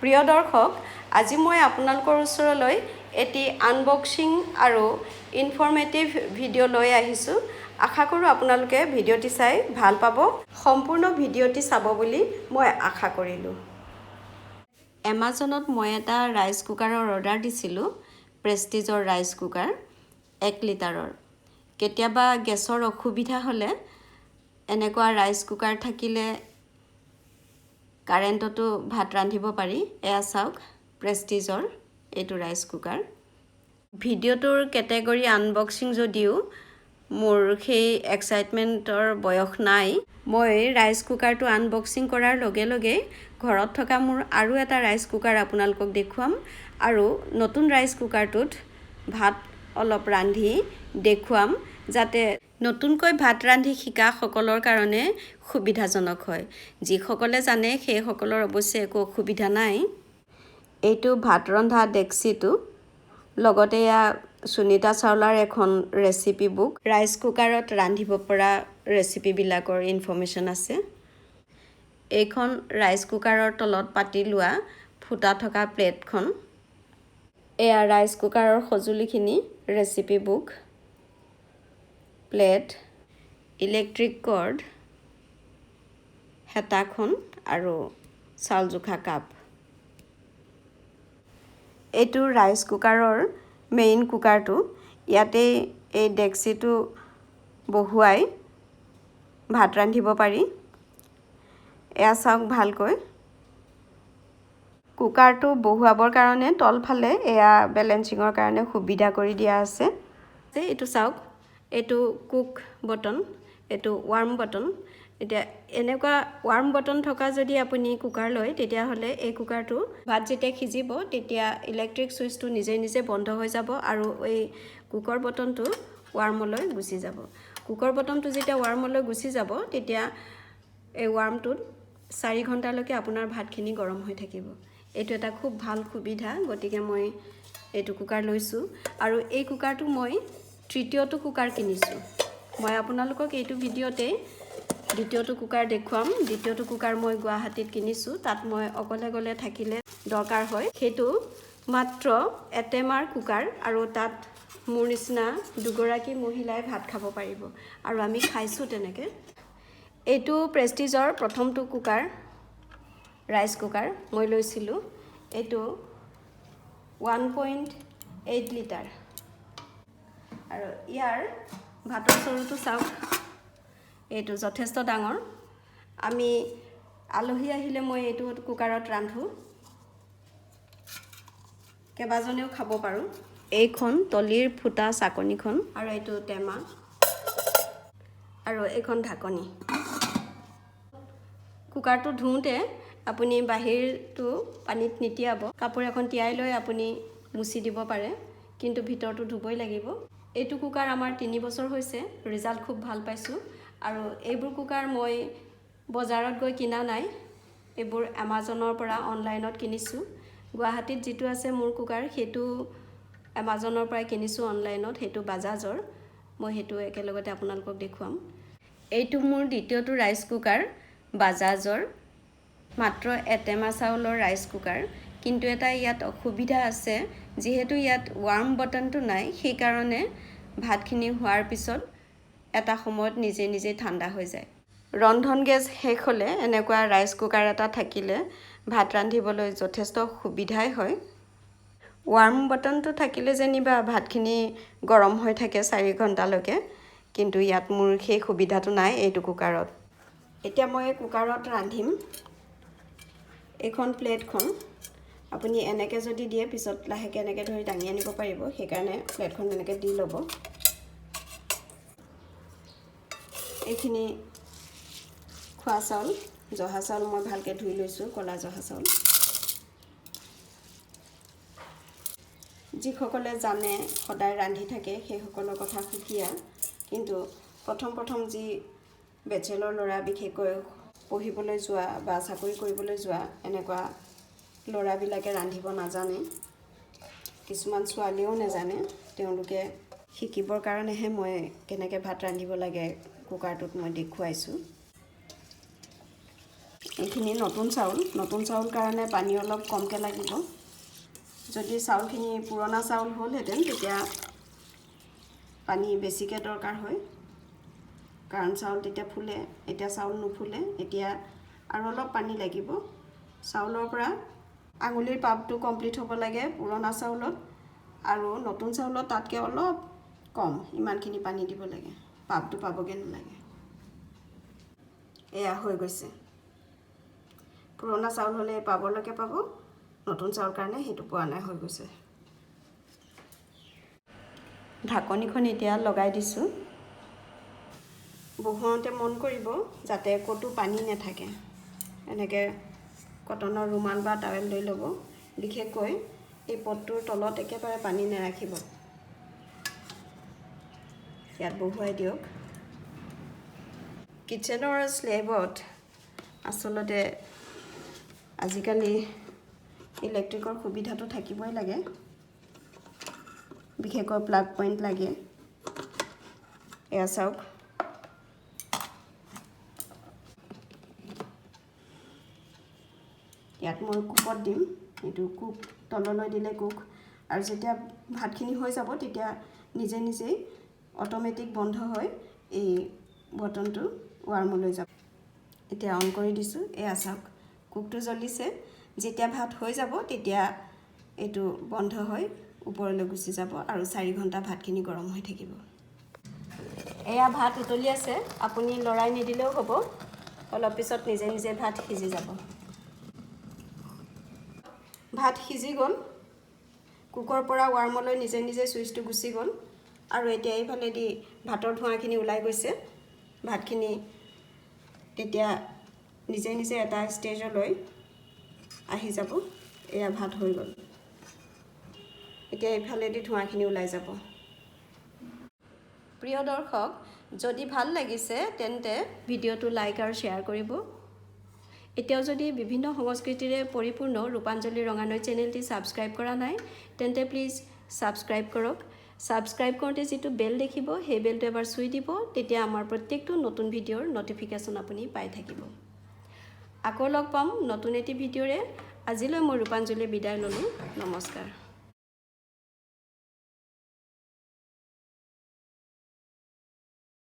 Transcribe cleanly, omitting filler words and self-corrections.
প্ৰিয় দৰ্শক, আজি মই আপোনালোকৰ ওচৰলৈ এটি আনবক্সিং আৰু ইনফৰ্মেটিভ ভিডিঅ' লৈ আহিছোঁ। আশা কৰোঁ আপোনালোকে ভিডিঅ'টি চাই ভাল পাব। সম্পূৰ্ণ ভিডিঅ'টি চাব বুলি মই আশা কৰিলোঁ। এমাজনত মই এটা ৰাইচ কুকাৰৰ অৰ্ডাৰ দিছিলোঁ, প্ৰেষ্টিজৰ ৰাইচ কুকাৰ 1 লিটাৰৰ। কেতিয়াবা গেছৰ অসুবিধা হ'লে এনেকুৱা ৰাইচ কুকাৰ থাকিলে কাৰেণ্টতো ভাত ৰান্ধিব পাৰি। এয়া চাওক, প্ৰেষ্টিজৰ এইটো ৰাইচ কুকাৰ। ভিডিঅ'টোৰ কেটেগৰী আনবক্সিং যদিও মোৰ সেই এক্সাইটমেণ্টৰ বয়স নাই। মই ৰাইচ কুকাৰটো আনবক্সিং কৰাৰ লগে লগেই ঘৰত থকা মোৰ আৰু এটা ৰাইচ কুকাৰ আপোনালোকক দেখুৱাম আৰু নতুন ৰাইচ কুকাৰটোত ভাত অলপ ৰান্ধি দেখুৱাম, যাতে নতুনকৈ ভাত ৰান্ধি শিকাসকলৰ কাৰণে সুবিধাজনক হয়। যিসকলে জানে, সেইসকলৰ অৱশ্যে একো অসুবিধা নাই। এইটো ভাত ৰন্ধা ডেক্সিটো, লগতে এয়া সুনীতা চাওলাৰ এখন ৰেচিপি বুক। ৰাইচ কুকাৰত ৰান্ধিব পৰা ৰেচিপিবিলাকৰ ইনফৰ্মেশ্যন আছে। এইখন ৰাইচ কুকাৰৰ তলত পাতি লোৱা ফুটা থকা প্লেটখন। এয়া ৰাইচ কুকাৰৰ সঁজুলিখিনি: recipe book, plate, electric cord, হেতাখন আৰু চাউল জোখা কাপ। এইটো ৰাইচ কুকাৰৰ মেইন কুকাৰটো। ইয়াতেই এই ডেক্সিটো বহুৱাই ভাত ৰান্ধিব পাৰি। এয়া চাওক ভালকৈ, কুকাৰটো বহুৱাবৰ কাৰণে তলফালে এয়া বেলেঞ্চিঙৰ কাৰণে সুবিধা কৰি দিয়া আছে। এইটো চাওক, এইটো কুক বটন, এইটো ৱাৰ্ম বটন। এতিয়া এনেকুৱা ৱাৰ্ম বটন থকা যদি আপুনি কুকাৰ লয়, তেতিয়াহ'লে এই কুকাৰটো ভাত যেতিয়া সিজিব, তেতিয়া ইলেক্ট্ৰিক ছুইচটো নিজে নিজে বন্ধ হৈ যাব আৰু এই কুকৰ বটনটো ৱাৰ্মলৈ গুচি যাব। কুকৰ বটনটো যেতিয়া ৱাৰ্মলৈ গুচি যাব, তেতিয়া এই ৱাৰ্মটোত 4 ঘণ্টালৈকে আপোনাৰ ভাতখিনি গৰম হৈ থাকিব। এইটো এটা খুব ভাল সুবিধা। গতিকে মই এইটো কুকাৰ লৈছোঁ আৰু এই কুকাৰটো মই তৃতীয়টো কুকাৰ কিনিছোঁ। মই আপোনালোকক এইটো ভিডিঅ'তেই দ্বিতীয়টো কুকাৰ দেখুৱাম। দ্বিতীয়টো কুকাৰ মই গুৱাহাটীত কিনিছোঁ। তাত মই অকলে গ'লে থাকিলে দৰকাৰ হয়। সেইটো মাত্ৰ এটেমাৰ কুকাৰ আৰু তাত মোৰ নিচিনা দুগৰাকী মহিলাই ভাত খাব পাৰিব আৰু আমি খাইছোঁ তেনেকৈ। এইটো প্ৰেষ্টিজৰ প্ৰথমটো কুকাৰ, ৰাইচ কুকাৰ মই লৈছিলোঁ। এইটো 1.8 লিটাৰ আৰু ইয়াৰ ভাতৰ চৰুটো চাওক, এইটো যথেষ্ট ডাঙৰ। আমি আলহী আহিলে মই এইটো কুকাৰত ৰান্ধোঁ, কেইবাজনেও খাব পাৰোঁ। এইখন তলিৰ ফুটা চাকনিখন আৰু এইটো টেমা আৰু এইখন ঢাকনি। কুকাৰটো ধুওঁতে আপুনি বাহিৰটো পানীত নিতিয়াব। কাপোৰ এখন তিয়াই লৈ আপুনি মুচি দিব পাৰে, কিন্তু ভিতৰটো ধুবই লাগিব। এইটো কুকাৰ আমাৰ 3 বছৰ হৈছে, ৰিজাল্ট খুব ভাল পাইছোঁ। আৰু এইবোৰ কুকাৰ মই বজাৰত গৈ কিনা নাই, এইবোৰ এমাজনৰ পৰা অনলাইনত কিনিছোঁ। গুৱাহাটীত যিটো আছে মোৰ কুকাৰ, সেইটো এমাজনৰ পৰাই কিনিছোঁ অনলাইনত। সেইটো বাজাজৰ। মই সেইটো একেলগতে আপোনালোকক দেখুৱাম। এইটো মোৰ দ্বিতীয়টো ৰাইচ কুকাৰ, বাজাজৰ, মাত্ৰ এটেমা চাউলৰ ৰাইচ কুকাৰ। কিন্তু এটা ইয়াত অসুবিধা আছে। যিহেতু ইয়াত ৱাৰ্ম বটনটো নাই, সেইকাৰণে ভাতখিনি হোৱাৰ পিছত এটা সময়ত নিজে নিজেই ঠাণ্ডা হৈ যায়। ৰন্ধন গেছ শেষ হ'লে এনেকুৱা ৰাইচ কুকাৰ এটা থাকিলে ভাত ৰান্ধিবলৈ যথেষ্ট সুবিধাই হয়। ৱাৰ্ম বটনটো থাকিলে যেনিবা ভাতখিনি গৰম হৈ থাকে 4 ঘণ্টালৈকে, কিন্তু ইয়াত মোৰ সেই সুবিধাটো নাই এইটো কুকাৰত। এতিয়া মই কুকাৰত ৰান্ধিম। এইখন প্লেটখন আপুনি এনেকৈ যদি দিয়ে, পিছত লাহেকৈ এনেকৈ ধৰি দাঙি আনিব পাৰিব। সেইকাৰণে প্লেটখন এনেকৈ দি ল'ব। এইখিনি খোৱা চাউল, জহা চাউল, মই ভালকৈ ধুই লৈছোঁ, ক'লা জহা চাউল। যিসকলে জানে, সদায় ৰান্ধি থাকে, সেইসকলৰ কথা সুকীয়া। কিন্তু প্ৰথম প্ৰথম যি বেচেলৰ ল'ৰা, বিশেষকৈ পঢ়িবলৈ যোৱা বা চাকৰি কৰিবলৈ যোৱা এনেকুৱা ল'ৰাবিলাকে ৰান্ধিব নাজানে, কিছুমান ছোৱালীয়েও নাজানে, তেওঁলোকে শিকিবৰ কাৰণেহে মই কেনেকৈ ভাত ৰান্ধিব লাগে কুকাৰটোত মই দেখুৱাইছোঁ। এইখিনি নতুন চাউল, নতুন চাউল কাৰণে পানী অলপ কমকৈ লাগিব। যদি চাউলখিনি পুৰণা চাউল হ'লহেঁতেন তেতিয়া পানী বেছিকৈ দৰকাৰ হয়, কাৰণ চাউল তেতিয়া ফুলে। এতিয়া চাউল নুফুলে, এতিয়া আৰু অলপ পানী লাগিব। চাউলৰ পৰা আঙুলিৰ পাপটো কমপ্লিট হ'ব লাগে পুৰণা চাউলত, আৰু নতুন চাউলত তাতকৈ অলপ কম, ইমানখিনি পানী দিব লাগে, পাপটো পাবগৈ নালাগে। এয়া হৈ গৈছে। পুৰণা চাউল হ'লে পাবলৈকে পাব, নতুন চাউল কাৰণে সেইটো পোৱা নাই, হৈ গৈছে। ঢাকনিখন এতিয়া লগাই দিছোঁ। বহুৱাওঁতে মন কৰিব যাতে ক'তো পানী নাথাকে। এনেকৈ কটনৰ ৰুমাল বা টাৱেল লৈ ল'ব। বিশেষকৈ এই পটটোৰ তলত একেবাৰে পানী নাৰাখিব। ইয়াত বহুৱাই দিয়ক। কিটচেনৰ স্লেবত আচলতে আজিকালি ইলেক্ট্ৰিকৰ সুবিধাটো থাকিবই লাগে, বিশেষকৈ প্লাগ পইণ্ট লাগে। এয়া চাওক, ইয়াত মই কুকত দিম। এইটো কুক তললৈ দিলে কুক, আৰু যেতিয়া ভাতখিনি হৈ যাব তেতিয়া নিজে নিজেই অট'মেটিক বন্ধ হৈ এই বটনটো ৱাৰ্মলৈ যাব। এতিয়া অন কৰি দিছোঁ। এয়া চাওক, কুকটো জ্বলিছে। যেতিয়া ভাত হৈ যাব তেতিয়া এইটো বন্ধ হৈ ওপৰলৈ গুচি যাব আৰু 4 ঘণ্টা ভাতখিনি গৰম হৈ থাকিব। এয়া ভাত উতলি আছে, আপুনি লৰাই নিদিলেও হ'ব, অলপ পিছত নিজে নিজে ভাত সিজি যাব। ভাত সিজি গ'ল, কুকৰ পৰা ৱাৰ্মলৈ নিজে নিজে চুইচটো গুচি গ'ল। আৰু এতিয়া এইফালেদি ভাতৰ ধোঁৱাখিনি ওলাই গৈছে। ভাতখিনি তেতিয়া নিজে নিজে এটা ষ্টেজলৈ আহি যাব। এয়া ভাত হৈ গ'ল। এতিয়া এইফালেদি ধোঁৱাখিনি ওলাই যাব। প্ৰিয় দৰ্শক, যদি ভাল লাগিছে তেন্তে ভিডিঅ'টো লাইক আৰু শ্বেয়াৰ কৰিব। এতিয়াও যদি বিভিন্ন সংস্কৃতিৰে পৰিপূৰ্ণ ৰূপাঞ্জলি ৰঙানৈ চেনেলটি ছাবস্ক্ৰাইব কৰা নাই তেন্তে প্লিজ ছাবস্ক্ৰাইব কৰক। ছাবস্ক্ৰাইব কৰোঁতে যিটো বেল দেখিব সেই বেলটো এবাৰ চুই দিব, তেতিয়া আমাৰ প্ৰত্যেকটো নতুন ভিডিঅ'ৰ ন'টিফিকেশ্যন আপুনি পাই থাকিব। আকৌ লগ পাম নতুন এটি ভিডিঅ'ৰে। আজিলৈ মই ৰূপাঞ্জলিয়ে বিদায় ল'লোঁ। নমস্কাৰ।